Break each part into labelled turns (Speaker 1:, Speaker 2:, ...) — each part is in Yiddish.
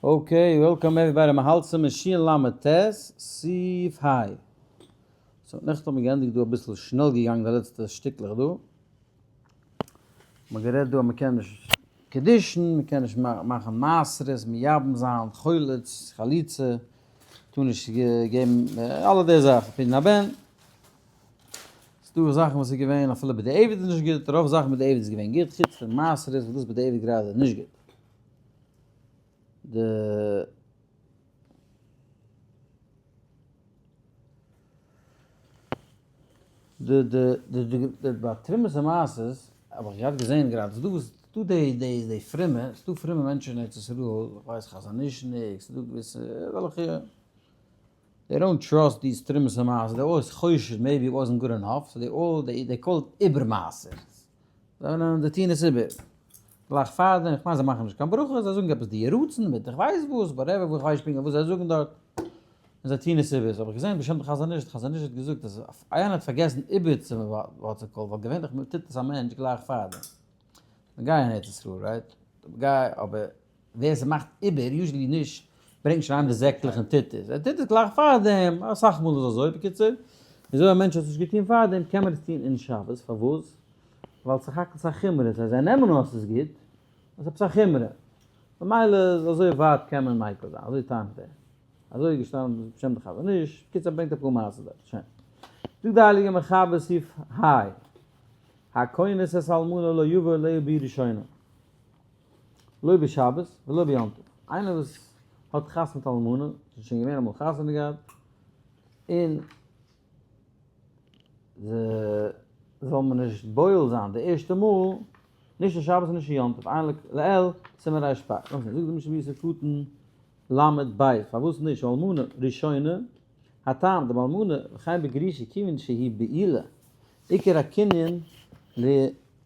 Speaker 1: Okay, welcome everybody, מ'האלט צום שין למד ט', סעיף ה'. So נעכטן האט מען געענדיגט דא אביסל שנעל געגאנגען די לעצטע שטיקלעך דא. מ'האט גערעדט דא אז מ'קען נישט קידושין, מ'קען נישט מאכן מעשרות, מייבם זיין, חולץ, חליצה, טאר נישט געבן, אלע די זאכן, פדיון הבן. ס'דא זאכן וואס איז געווען אפילו בדיעבד איז נישט גוט, רוב זאכן בדיעבד איז געווען גוט, חוץ פון מעשרות וואס דאס בדיעבד גראדע איז נישט גוט. די די די די די די ביי תרומות און מעשרות האב איך געהאט געזען גראדע ס'דא וואס ס'דא די די די פרומע ס'דא פרומע מענטשן אין ארץ ישראל איך ווייס חזון איש'ניק ס'דא געוויסע אזעלכע they don't trust these תרומות און מעשרות they always חושד maybe it wasn't good enough so they all they they call it איבער מעשרות זיי נעמען זיי טוען עס איבער גלייך פארדעם, איך מיין זיי מאכן נישט קיין ברכות, זיי זאגן עפעס די יהי רצון מיט איך ווייס וואס, whatever, וואס איך ווייס נישט פונקטליך וואס זיי זאגן דארט, און זיי טוען עס איבער, so האב איך געזען בשם די חזון איש, די חזון איש האט געזאגט אז איינער האט פארגעסן איבער צו what's it called, ווייל געווענליך טוט עס א מענטש גלייך פארדעם, מ'גיי אין ארץ ישראל right? מ'גיי אבער ווער ס'מאכט איבער, usually נישט, ברענגט נישט אריין די זעקלעך און טוט עס, ער טוט עס גלייך פארדעם, אסאך מאל איז אזוי, בקיצור, וויאזוי א מענטש האט עס נישט געטון פארדעם קען מען עס טון אין שבת, פארוואס? ווייל סך הכל ס'איז א חומרא, זיי זיי נעמען אן אז ס'איז גוט, איז עפעס א חומרא, ממילא איז אזוי ווייט קען מען מיקל זיין, אזוי טענה'ט ער, אזוי איז געשטאנען בשם די חזון איש, בקיצור ער ברענגט אפאר מעשות דארט, שוין. זאגט די הייליגע מחבר סעיף ה, הכונס את האלמנה לא יבא עליה ביאה ראשונה. לא בשבת ולא ביום טוב, איינער וואס האט חתונה מיט אלמנה, איז שוין געווען אמאל חתונה געהאט, און זאל מען נישט בועל זיין די ערשטע מאל, נישט אין שבת און נישט אין יום טוב, עיין לעיל, סימן רפ. נאך זאגט די משנה ברורה סעיף קטן לב, פארוואס נישט אלמנה ראשונה, הטעם דבאלמנה וכן בגרושה כיוון שהיא בעולה, עיקר הקנין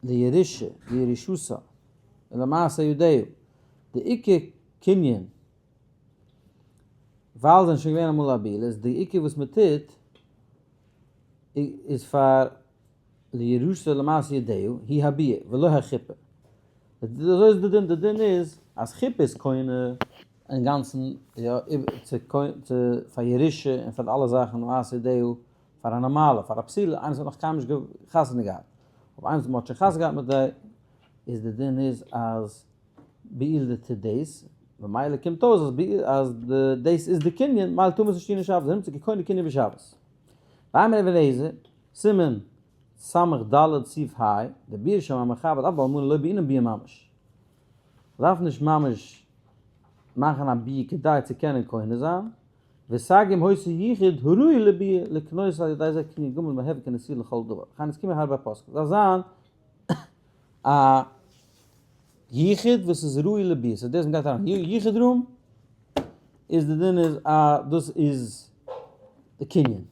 Speaker 1: לירושה, לירושתה, ולמעשה ידיה, די עיקר קנין, ווייל זיי זענען שוין געווען אמאל א בעולה, איז די עיקר וואס מען טוט, איז פאר לירושתה למעשה ידיה, היא הביאה, ולא החופה. אזוי איז די דין, די דין איז אז חופה איז קונה אינגאנצן, יא, צו פאר ירושה און פאר אלע זאכן למעשה ידיה, פאר א נארמאלע, פאר א בתולה, איינער וואס האט נאך קיינמאל נישט חתונה געהאט, אבער איינער וואס מען האט שוין חתונה געהאט מיט זיי, איז די דין איז אז בעיל די טוט דאס, ממילא קומט אויס אז בעיל אז די דאס איז די קנין, ממילא טאר מען עס נישט טון אין שבת, ונמצא כי קונה קנין בשבת. ועיין באבן עזר, סימן ס"ד סעיף ה, די ביאור שם המחבר אף באלמנה לא בעינן ביאה ממש. מ'דארף נישט ממש מאכן א ביאה כדי צו קענען קונה זיין, וסגי אם היתה יחוד הראוי לביאה לקנות על ידי זה קנין גמור מהווה כנשיא לכל דבר, וכן הסכימו הרבה פוסקים, דארף זיין א יחוד וואס איז ראוי לביאה, so דאס מ'גייט אריין אין יחוד room איז די דין איז אז דאס איז די קנין,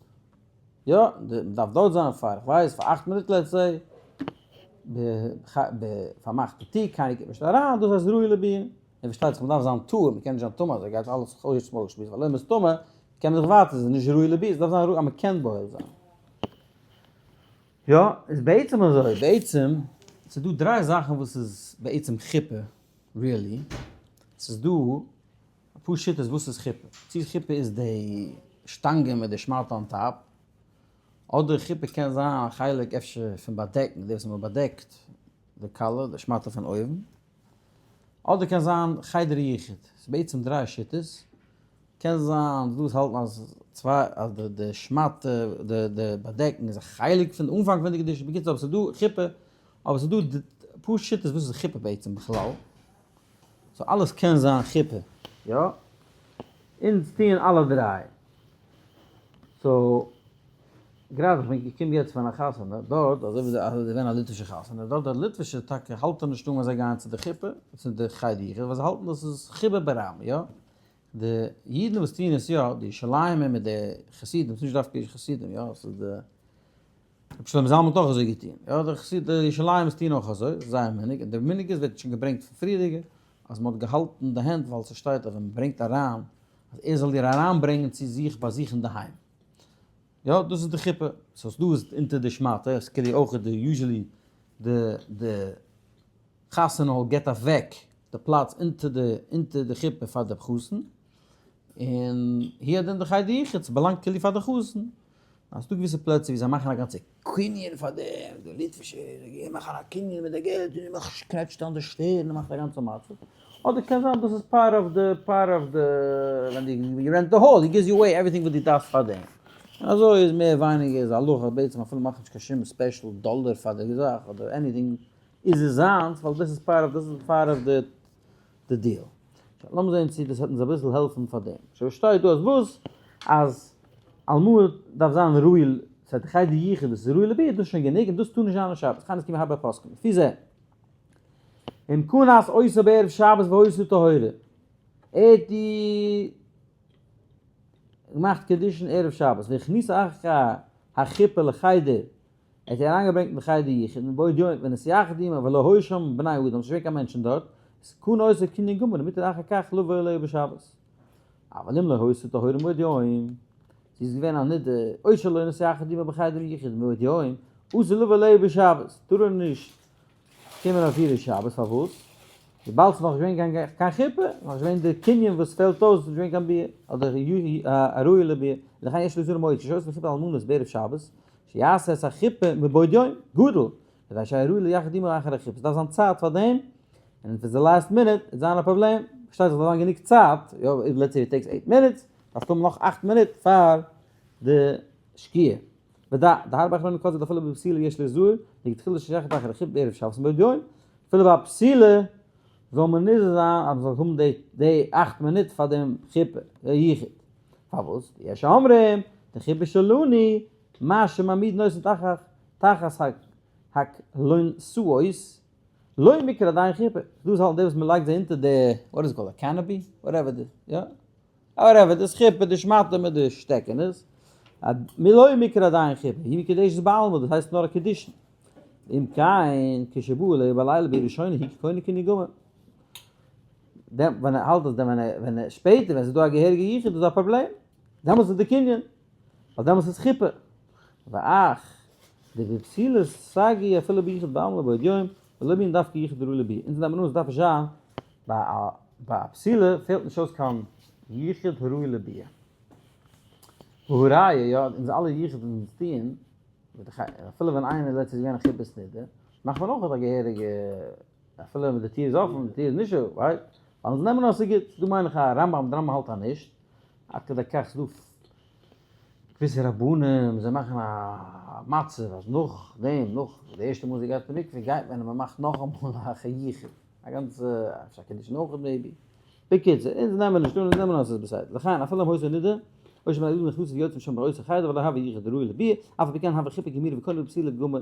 Speaker 1: יא מ'דארף דארט זיין פאר איך ווייס פאר אכט מינוט let's say, פארמאכט די טיר קיינער קומט נישט אריין, דאס הייסט ראוי לביאה. און פארשטייט זיך מ'דארף זיין טהור, מ'קען נישט זיין טמא אזוי גייט אלעס זיך אויסשמועסן, ווייל אויב מ'איז טמא קען מען זיך ווייטער, ס'איז נישט ראוי לביאה, ס'דארף זיין ראוי אז מ'קען בועל זיין. יא, איז בעצם אזוי, בעצם ס'איז דא דריי זאכן וואס איז בעצם חופה, really, ס'איז דא אפאר שיטות וואס איז חופה, צו חופה איז די שטאנגען מיט די שמאטע on top, אדער חופה קען זיין א חלק אפשר פון באדעקן, די וואס מ'באדעקט די כלה, די שמאטע פון אויבן. אדער קען זיין חדר יחוד, ס'איז בעצם דריי שיטות, קען זיין דא וואס האלטן אז צוויי אז די די שמאטע די די באדעקן איז א חלק פון די אנפאנג פון די קדושה, בקיצור אבער ס'איז דא חופה, אבער ס'איז דא אפאר שיטות וואס איז חופה בעצם בכלל, so אלעס קען זיין חופה, יא? אונז טוען אלע דריי, so גראדע איך בין געקומען יעצט פון א חתונה דארט, אזוי ווי די אז געווען א ליטווישע חתונה דארט, די ליטווישע טאקע האלטען נישט אן ווען זיי גייען צו די חופה, צו די חדר יחוד, ווייל זיי האלטן דאס איז חיבה ברבים, יא? די אידן וואס טוען עס יא, די ירושלימ'ער מיט די חסידים, ס'נישט דווקא חסידים יא, ס'איז די רבי שלמה זלמן האט אויך אזוי געטון, יא די חסיד די ירושלימ'ערס טוען אויך אזוי, ס'איז זייער מנהג, און די מנהג איז ווערט שוין געברענגט פון פריערדיגע, אז מ'האט געהאלטן די הענט ווייל ס'שטייט אז ווען מ'ברענגט אריין אז ער זאל איר אריינברענגען צו זיך ביי זיך אינדערהיים. יא דאס איז די חופה, so דא איז אונטער די שמאטע, עס כאילו אויך די usually די די חתונה hall געבט אוועק. די פלאץ אונטער די אונטער די חופה פאר די חתן, און הוא הדין די חדר יחוד ס'באלאנגט כאילו פאר די חתן, אז ס'דא געוויסע פלעצער ווי זיי מאכן א גאנצע קנין פאר דעם, די ליטווישע זיי גייען מאכן א קנין מיט די געלט און מ'מאכט קנעטשט אן די שטערן און מאכט א גאנצע מצב, אדער קען זיין דאס איז part of די part of די ווען די יו rent די hall he gives you away everything וואס דו דארפסט פאר דעם, און אזוי איז מער ווייניגער איז הלכה בעצם אפילו מאכט נישט קיין שום special דאלער פאר די זאך אדער anything איז עס זיינס ווייל דאס איז part of דאס איז part of די די deal. לאמיר זען צו דאס וועט אונז אביסל העלפן פאר דעם. שוין שטייט דא אז וואס? אז אלמנה דארף זיין ראוי ס'הייסט די חדר יחוד וואס איז ראוי לביאה דאס איז שוין גענוג און דאס טאר נישט זיין אין שבת כאן איז כמעט הרבה פוסקים לפי זה אם כנס אותה בערב שבת והיתה טהורה ער האט די געמאכט קידושין ערב שבת והכניסה אחר החופה לחדר ער האט איר אריינגעברענגט אין די חדר יחוד מבעוד יום ונתייחד עמה ולא היו שם בני אדם, ס'נישט געווען קיין מענטשן דארט, איז קנה אותה קנין גמור ומותר אחר כך לבוא אליה בשבת. אבל אם לא היתה טהורה מבעוד יום, זי איז געווען א נדה, או שלא נתייחד עמה בחדר יחוד מבעוד יום, אסור לבוא אליה בשבת, טאר ער נישט קומען אויף איר שבת, פארוואס? וויבאלד ס'איז נאכנישט געווען קיין חופה, נאכנישט געווען די קנין וואס פעלט אויס, נישט געווען קיין ביאה, אדער א ראוי לביאה, לכן יש ליזהר מאוד, כשעושים חופה לאלמנות בערב שבת, שיעשה את החופה מבעוד יום, גדול, כדי שיהא ראוי ליחד עמה אחר החופה, ס'דארף זיין צייט פאר דעם, און if it's the last minute, וועט זיין א פראבלעם, פארשטייט זיך דארף זיין גענוג צייט, יא, אויב let's say it takes 8 minutes, דארפסטו האבן נאך 8 מינוט פאר די שקיעה. ודע, דהרבה אחרונים כותבים דאפילו בבתולה יש ליזהר, לכתחילה שיחד אחר החופה בערב שבת מבעוד יום, אפילו ביי א בתולה זאל מען נזהר זיין אז מ'זאל האבן די 8 מינוט פאר דעם חופה, יחוד. פארוואס? יש אומרים, די חופה שלנו, מה שמעמידין אותן תחת תחת הכלונסאות, לא מיקרי עדיין חופה. דאס האלטן די וואס מ'לייגט זיי אונטער די, what is it called, א canopy? Whatever די, יא? Whatever, דאס חופה, די שמאטע מיט די שטעקענעס, לא מיקרי עדיין חופה, היא מקודשת בעלמא, דאס הייסט נאר א קידושין. אם כן, כשבא אליה בלילה בראשונה היא כקונה קנין גמור. דעם ווען ער האלט אז דעם ווען ער ווען ער שפעטער ווען ס'איז דא א געהעריגע יחוד איז דא א פראבלעם, דעמאלטס איז די קנין, ווייל דעמאלטס איז חופה. ואך דבפסילות סגי אפילו ביחוד בעלמא בעוד יום, ולא בענין דווקא יחוד ראוי לביאה. אונז נעמען אן עס דארף נישט זיין ביי א ביי א בתולה פעלט נישט אויס קיין יחוד הראוי לביאה. והא ראיה יא אונז אלע יחוד אונז טוען, אפילו ווען איינער let's say איז געווען א חופת נידה, מאכט מען אויך א געהעריגע אפילו ווען די טיר איז אפן, די טיר איז נישט אויף, right? ווייל אונז נעמען אן אז ס'איז גוט. דא מיין איך א רמב ם, די רמב ם האלט אז נישט. עד כדי כך ס'דא געוויסע רבנים, זיי מאכן א מצב אז נאך דעם, נאך די ערשטע מאל זי גייט אין מקווה, גייט מען און מ'מאכט נאכאמאל א יחוד. א גאנצע, אפשר א קידושין אויך maybe. בקיצור, אונז נעמען נישט אן, אונז נעמען אן אז ס'איז בסדר. לכן, אפילו אם היתה נידה, או שבני אדם נכנסים ויוצאים שם באותו חדר ולא הוה יחוד ראוי לביאה, אף על פי כן הוה חופה גמורה וקונה בתולה גמור.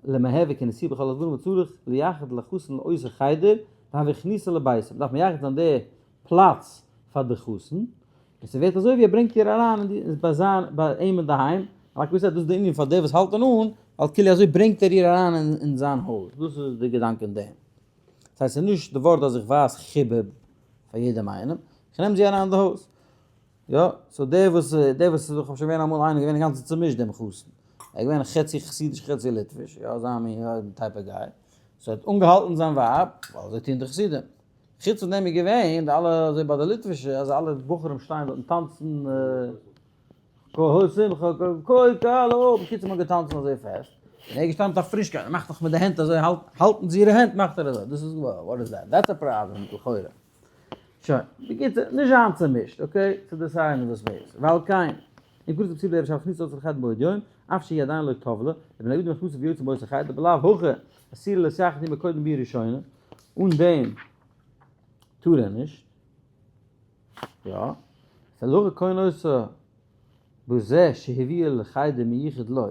Speaker 1: למהוי כנשוי בכל הדברים וצריך לייחד לחתן לאותו חדר והוה כניסה לביתו, מ'דארף מייחד זיין די פלאץ פאר די חתן, און ס'ווערט אזוי ווי ער ברענגט איר אריין אין די ביי זיין ביי אים אינדערהיים, רק ווי דאס איז די ענין פאר די וואס האלטן אן, ווייל כאילו אזוי ברענגט ער איר אריין אין זיין הויז, דאס איז די געדאנק אין דעם. דאס הייסט ס'איז נישט די ווארט אז איך ווייז חיבה פאר יעדעם איינעם, איך נעם זי אריין אין די הויז. יא, so דער וואס, דער וואס איז, כ'האב שוין געווען אמאל איינער געווען אינגאנצן צומישט דעם חתן. ער איז געווען חצי חסידיש חצי ליטוויש, יא אזא מין type of guy. So ער האט אנגעהאלטן זיין ווייב, ווייל אזוי טוען די חסידים. חוץ פון דעם איז געווען די אלע אזוי ביי די ליטווישע אז אלע בחורים שטייען דארט און טאנצן קול שמחה קול קהלו, בקיצור מ'האט געטאנצן אזוי פעסט, און ער איז געשטאנען מיט א פרישקייט, ער מאכט נאך מיט די הענט אזוי, האלטן זי אירע הענט מאכט ער אזוי, דאס איז what is that? That's a problem לכאורה. שוין, בקיצור, נישט זיין צומישט, okay? צו decide ן וואס מ'איז. ועל כן, אם כנס בתולה בערב שבת הכניסה אותה לחדר מבעוד יום, אף שהיא עדיין לא טבלה, ובני אדם נכנסים ויוצאים באותו חדר, בלאו הכי, אסורה להתייחד עמה קודם ביאה ראשונה, אן דעם טאר ער נישט. יא. ולא קונה אותה בזה שהביאה לחדר מיוחד לו.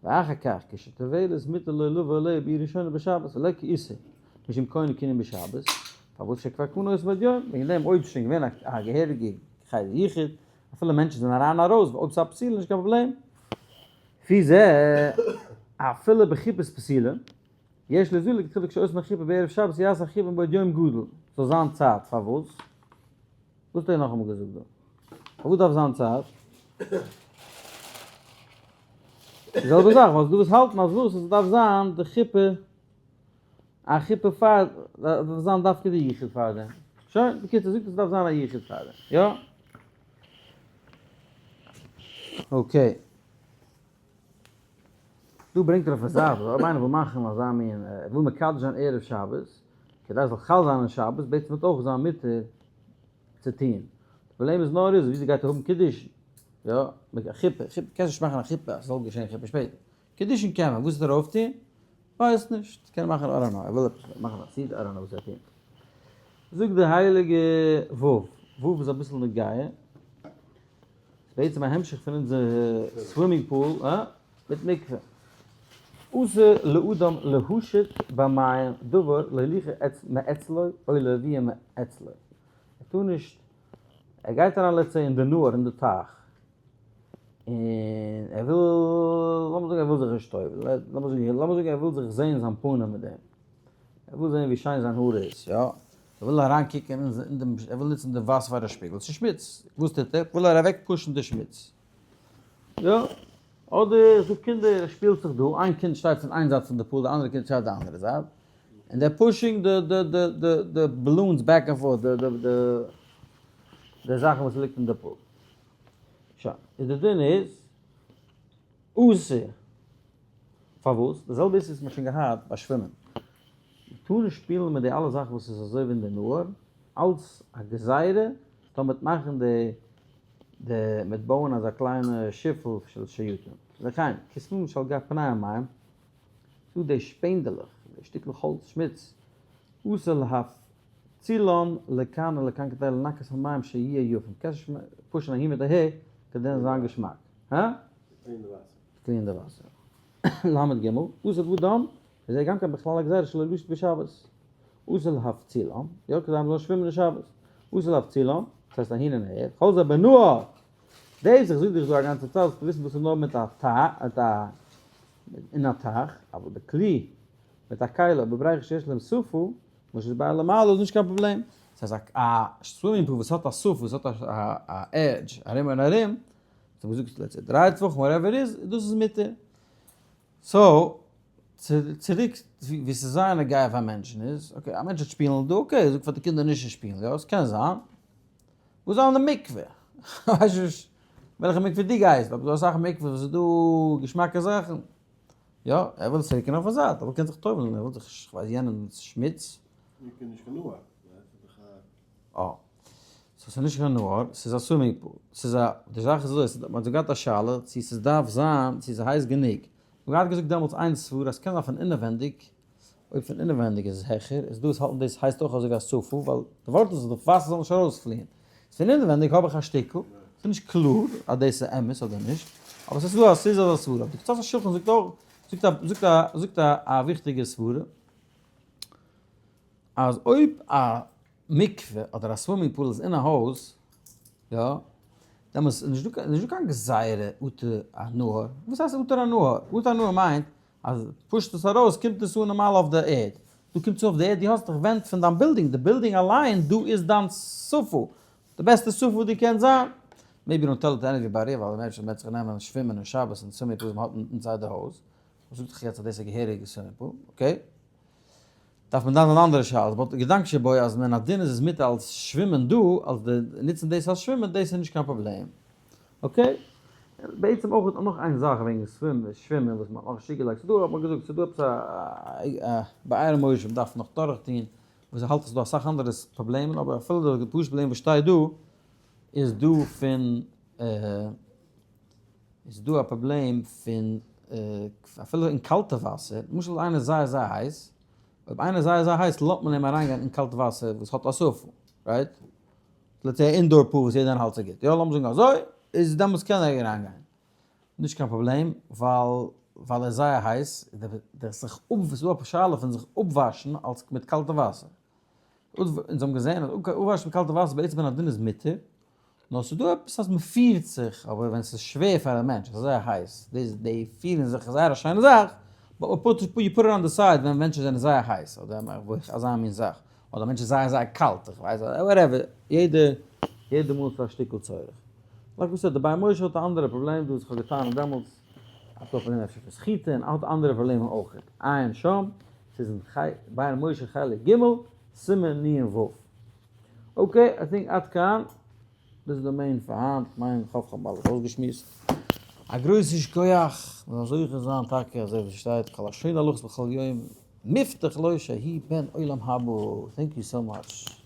Speaker 1: ואחר כך כשטובלת מותר לו לבוא אליה ביאה ראשונה בשבת ולא כאיסור משום קונה קנין בשבת, פארוואס שכבר קנה אותה מבעוד יום, וועגן דעם אויב שוין געווען א געהעריגע חדר יחוד, אפילו מענטשן זענען אריין ארויס, אויב ס'איז א בתולה נישט קיין פראבלעם. לפי זה אפילו בחופת בתולה, יש ליזהר לכתחילה כשעושים החופה בערב שבת יעשה החופה מבעוד יום גדול, זאל זיין צייט, פארוואס? וואס האט ער נאכאמאל געזאגט דא? פארוואס דארף זיין צייט? די זעלבע זאך, ווייל ס'דא וואס האלטן אז וואס? אז ס'דארף זיין די חופה. א חופה פאר, דארף זיין דווקא די יחוד פאר דעם. שוין, בקיצור, זאגט עס דארף זיין א יחוד פאר דעם. יא? okay. דא ברענגט ער אויף א זייט אז אויב איינער וויל מאכן אזא מין, ער וויל מקדש זיין ערב שבת, כדי עס זאל חל זיין אין שבת, בעצם וועט אויך זיין מותר צו טון. די פראבלעם איז נאר איז וויאזוי גייט ער האבן קידושין? יא, מיט א חופה, חופה, קענסט נישט מאכן א חופה אז ס'זאל געשען חופה שפעטער. קידושין קען מען, וואס וועט ער אויפטון? ווייס נישט, קען מאכן I don't know, ער וויל עפעס מאכן א סעודה, I don't know וואס ער טוט. זאגט די הייליגע וו, וו איז אביסל נוגע, ס'איז בעצם א המשך פון אונזער swimming pool, הא? מיט מקווה. אסור לאדם להשית במים דבר להוליכו מאצלו או להביאו מאצלו. ער טאר נישט, ער גייט אריין let's say אין די נהר אין די טייך, און ער וויל, לאמיר זאגן ער וויל זיך נישט טובל'ן, לאמיר זאגן, לאמיר זאגן ער וויל זיך זען זיין פנים מיט דעם, ער וויל זען ווי שיין זיין האר איז, יא, ער וויל אריין קוקן אין דעם, ער וויל נוצן די וואסער פאר א שפיגל, ס'איז שמוץ, וואס טוט ער? וויל ער אוועק push ן די שמוץ, יא, אדער ס'דא קינדער, ער שפילט זיך דא, איין קינד שטייט פון איין זייט פון די pool, די אנדערע קינד שטייט די אנדערע זייט, און they're pushing די די די די די balloons back and forth, די די די זאכן וואס ליגט אין די pool. שוין, איז די דין איז אסור. פארוואס? די זעלבע איסור וואס מ'האט שוין געהאט ביי שווימען. מ'טאר נישט שפילן מיט די אלע זאכן וואס איז אזוי ווי אין די נהר, אלס א גזירה, טאר מ'ט מאכן די די מ'ט בויען אזא קליינע שיפל של שייטים. וכן, כסנין שעל גב פני המים, ס'דא די שפענדעלעך, די שטיקלעך האלץ שמוץ, אסור להפצילן לכאן ולכאן כדי לנקות המים שיהיה יפים, קענסט נישט push ן אהין מיט אהער כדי עס זאל זיין געשמאק. הא?
Speaker 2: צו clean די וואסער.
Speaker 1: צו clean די וואסער. ל ג, אסור לאדם, וזה גם כן בכלל הגזירה שלא לשתות בשבת. אסור להפצילן, יא כדי מ'זאל נישט שווימען אין שבת. אסור להפצילן, דאס הייסט אהין און אהער, כל זה בנהר! דאס איך זאג דיך דא א גאנצע צייט זאלסטו וויסן דאס איז נאר מיט א מיט א אין א טייך, אבל בכלי, מיט א כלי, בבריכה שיש להם שפה, וואס איז ביי למעלה איז נישט קיין פראבלעם, ס'איז א swimming pool וואס האט א שפה, וואס האט א edge ארום און ארום, זיי האבן געזאגט לעצטע דריי טפחים whatever איז, דאס איז מותר. so, צוריק ווי ס'איז זייער נוגע פאר מענטשן איז, okay א מענטש וועט שפילן דא, okay זאג פאר די קינדער נישט צו שפילן, יא ס'קען זיין, וואס זיין די מקווה? כ'ווייס נישט וועלכע מקווה דו גייסט, אבער ס'דא אסאך מקווה'ס וואס איז דא געשמאקע זאכן. יא, ער וויל עס רוקן אויף א זייט, אבער קען זיך טובל'ן, ער וויל זיך, כ'ווייס יענעמ'ס שמוץ.
Speaker 2: מקווה איז נישט קיין נהר, ס'איז דאך א.
Speaker 1: אה. so ס'איז נישט קיין נהר, ס'איז א swimming pool. ס'איז א, די זאך איז אזוי, מ'האט געהאט א שאלה צו ס'דארף זיין, צו ס'הייסט גענוג. מ'האט געהאט געזאגט דעמאלטס איין סברא אז ס'קען זיין פון אינעווענדיג, אויב פון אינעווענדיג איז עס העכער, איז דאס האלטן דאס הייסט אויך אזוי ווי א שפה, ווייל די ווארט איז אז די וואסער זאל נישט ארויספליען. פון אינעווענדיג האב איך א שטיקל, ס'איז נישט קלאר אז דאס איז אמת אדער נישט, אבער ס'איז דא א ס'איז אזא סברא. די קצות השולחן זאגט אויך, זאגט א זאגט א זאגט א א וויכטיגע סברא, אז אויב א מקווה אדער א swimming pool איז אין א הויז, יא, דעמאלס איז נישטא קיין נישטא קיין גזירה אטו א נהר. וואס הייסט אטו א נהר? אטו א נהר מיינט אז push ט עס ארויס קומט עס אן נארמאל אויף די ערד, דא קומט עס אן אויף די ערד, דו האסט דאך ווענט פון דיין בילדינג, די בילדינג אליין דא איז דיין שפה, די בעסטע שפה וואס דו קענסט זיין, maybe don't tell it to anybody ווייל מענטשן וועט זיך נעמען שווימען אין שבת אין swimming pool וואס מען האט inside די הויז, וואס זאגט דיך יעצט אז דאס איז א געהעריגע swimming pool, okay? דארף מען דן זיין אנדערע שאלות, but געדאנק שבו אז מן הדין איז עס מותר אלס שווימען דא, אלס די נוצן דאס אלס שווימען, דאס איז נישט קיין פראבלעם. okay? בעצם אויך נאך איין זאך וועגן שווימען וואס מ'האט נאכנישט צוגעלייגט, ס'דא האט מען געזאגט ס'דא עפעס א באר משה מ'דארף נאך דורך טוהן, וואס ער האלט אז ס'דא אסאך אנדערע פראבלעמען, אבער אפילו די פשוט'ע פראבלעם וואס שטייט דא איז דא פון איז דא א פראבלעם פון אפילו אין קאלטע וואסער, למשל איינער איז זייער זייער הייס, אויב איינער איז זייער זייער הייס לאזט מען אים אריינגיין אין קאלט וואסער וואס האט א שפה, right? let's say א indoor pool וואס יעדער האלט זיך גוט, יא לאמיר זאגן אזוי, איז דעמאלטס קען ער אריינגיין, נישט קיין פראבלעם, ווייל ווייל ער איז זייער הייס, דער זיך אפ, ס'איז דא א שאלה פון זיך אפוואשן אלס מיט קאלטע וואסער, אונז האבן געזען אז אפוואשן מיט קאלטע וואסער בעצם מן הדין איז מותר, נאר ס'איז דא עפעס אז מ'פירט זיך, אבער ווען ס'איז שווער פאר א מענטש, ס'איז זייער הייס, דאס די פירן זיך איז זייער א שיינע זאך, but מ'put you put it on the side ווען מענטשן זענען זייער הייס, אדער אזא מין זאך, אדער א מענטש איז זייער זייער קאלט, איך ווייס whatever, יעדע יעדע מאל איז א שטיקל צורך. like וואס די באר משה האט א אנדערע פראבלעם דא וואס איך האב געטענה'ט דעמאלטס, האט א פראבלעם אפשר פון סחיטה און האט אנדערע פראבלעמען אויכעט, עיין שם. ס'איז אין באר משה חלק ג', סימן נ ו. okay, I think עד כאן, דאס איז די main פאר היינט, כ'מיין כ'האף כ'האב אלעס אויסגעשמועסט. א גרויסן שכוח, מ'זאל זוכה זיין טאקע אזוי ווי ס'שטייט כל השונה הלכות בכל יום מובטח לו שיהא בן עולם הבא, thank you so much.